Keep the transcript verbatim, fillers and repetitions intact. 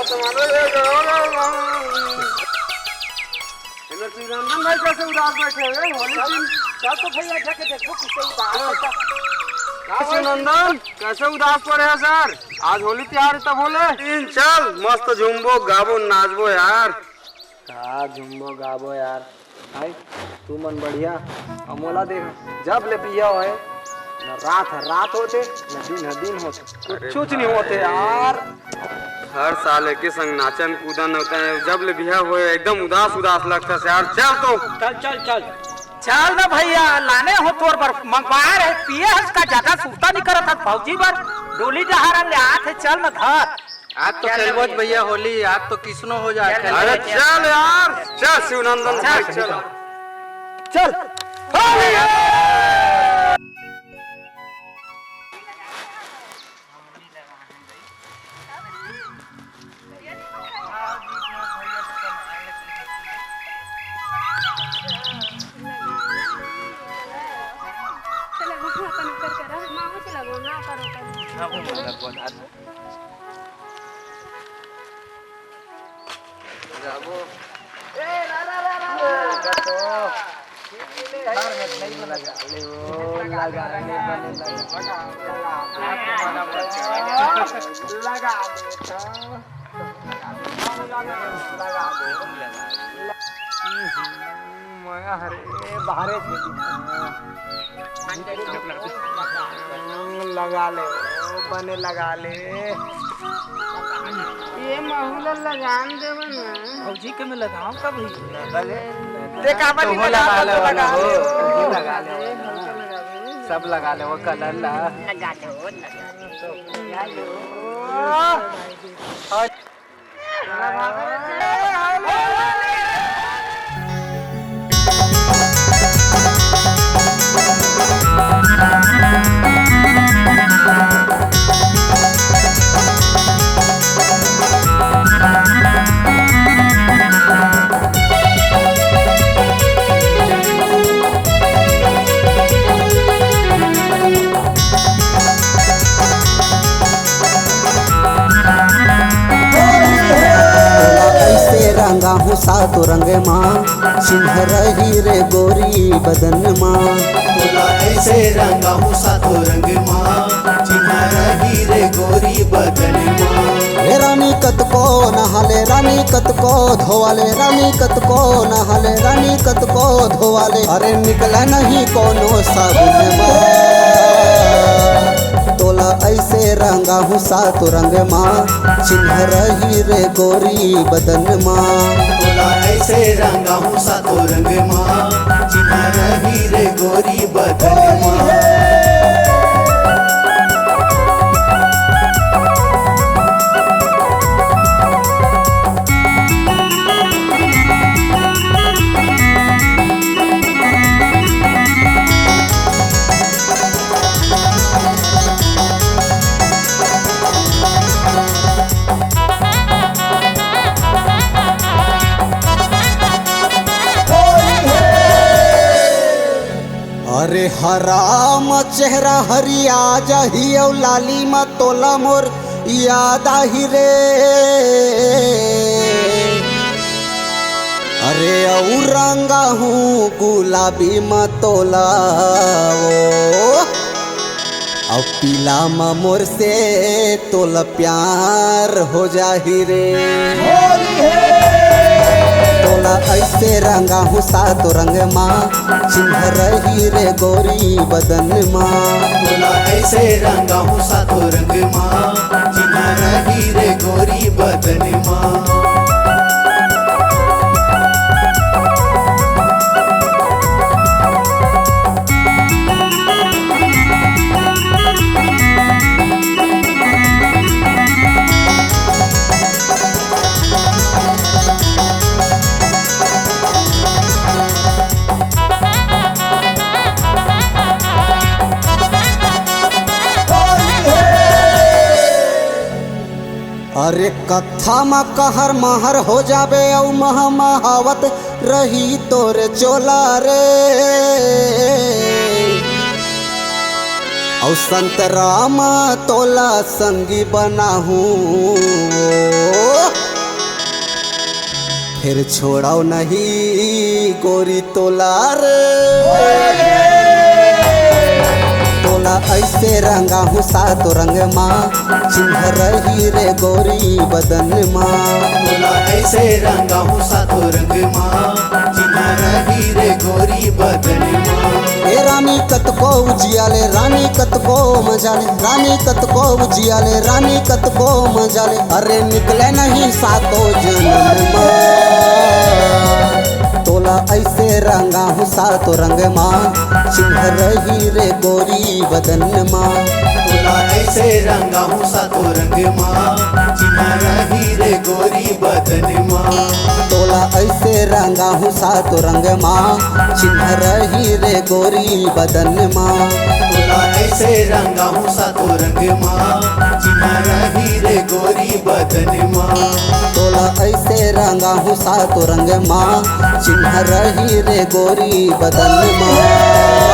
एमे शिवनंदन भाई कैसे उदास बैठे हुए हैं? होली दिन। चल तो भैया, जाके देखो किसे उदास है। का शिवनंदन, कैसे उदास पड़े हो सर? आज होली तिहार है तब होले। दिन चल, मस्त झूमबो, गाबो, नाचबो यार। का झूमबो, गाबो यार। भाई, तू मन बढ़िया, अउ मोला देख, जब ले बिया होए, न रात ह रात होथे, न दिन ह दिन होथे, अरे कुछ नहीं होथे यार। हर साल एके संग नाचन कूदन होता है, जब ले बिया होए एकदम उदास उदास लगता है यार। चल तो। चल, चल, चल। चल ना भैया, लाने हो तोर बर मंगवाए रहे, पिए हस का ज्यादा सुरता नहीं करत हस भौजी बर, डोली डहारा ले आत है, चल ना धर। आज तो खेलबो च भैया होली, आज तो किसनो हो जाए, खेलबो। अरे चल यार, चल शिवनंदन भाई, चल। चल। चला, वहाँ अपन ऊपर करा। मामा चला, वहाँ पर ऊपर। लगा ले, बने लगा ले। ये महू ला लगान देवे ना। भौजी के में लगाओ का भैया? ते का बनी तो लगा ले, लगा ले, लगा ले। लगा ले, लगा ले। सब लगा ले वो कलर ला। लगा ले, वो लगा ले। तोला ऐसे रंगा हूँ सातो रंग मा, चिन्ह रही रे गोरी बदन मा। तोला ऐसे रंगा हूँ सातो रंग मा, चिन्ह रही रे गोरी बदन मा। हे रानी कतको नहाले, रानी कतको धोवाले, रानी कतको नहाले, रानी कतको धोवाले, अरे निकला नहीं कोनो साबुन मा। तोला ऐसे रंगा हूँ सात रंग मा, चिन्ह रही रे गोरी बदन मा। तोला ऐसे रंगा हूँ सात रंग मा, चिन्ह रही रे गोरी बदन मा। अरे हरा म चेहरा हरिया जाही अउ लाली म तोला मोर याद आही रे। अरे अउ रंगा हूँ गुलाबी म तोला ओ, अउ पीला म मोर से तोला प्यार हो जाही रे। होली है। तोला ऐसे रंगा हूँ सात रंग मा, चिन्ह रही रे गोरी बदन मा। तोला ऐसे रंगा हूँ सात रंग मा, चिन्ह रही रे गोरी बदन मा। अरे कत्था म कहर महर हो जाबे अउ महमहावत रही तोर चोला रे। अउ संतरा म तोला संगी बनाहूँ, फेर छोड़व नहीं गोरी तोला रे। तोला ऐसे रंगाहूँ सातो रंग मा, चिन्ह रही रे गोरी बदन मा। तोला ऐसे रंगाहूँ सातो रंग मा, चिन्ह रही रे गोरी बदन मा। ए रानी कतको उजिया ले, रानी कतको मजा ले, रानी कतको उजिया ले, रानी कतको मजा ले, अरे निकले नहीं सातो जनम मा। तोला ऐसे रंगाहूँ सातो रंग मा, चिन्ह रही रे गोरी बदन मा। तोला ऐसे रंगाहूँ सातो रंग मा, चिन्ह रही रे गोरी बदन मा। तोला ऐसे रंगाहूँ सातो रंग मा, चिन्ह रही रे गोरी बदन मा। तोला ऐसे रंगाहूँ सातो रंग मा, चिन्ह रही रे गोरी बदन मा। तोला ऐसे रंगाहूँ सातो रंग मा, चिन्ह रही रे गोरी बदन मा।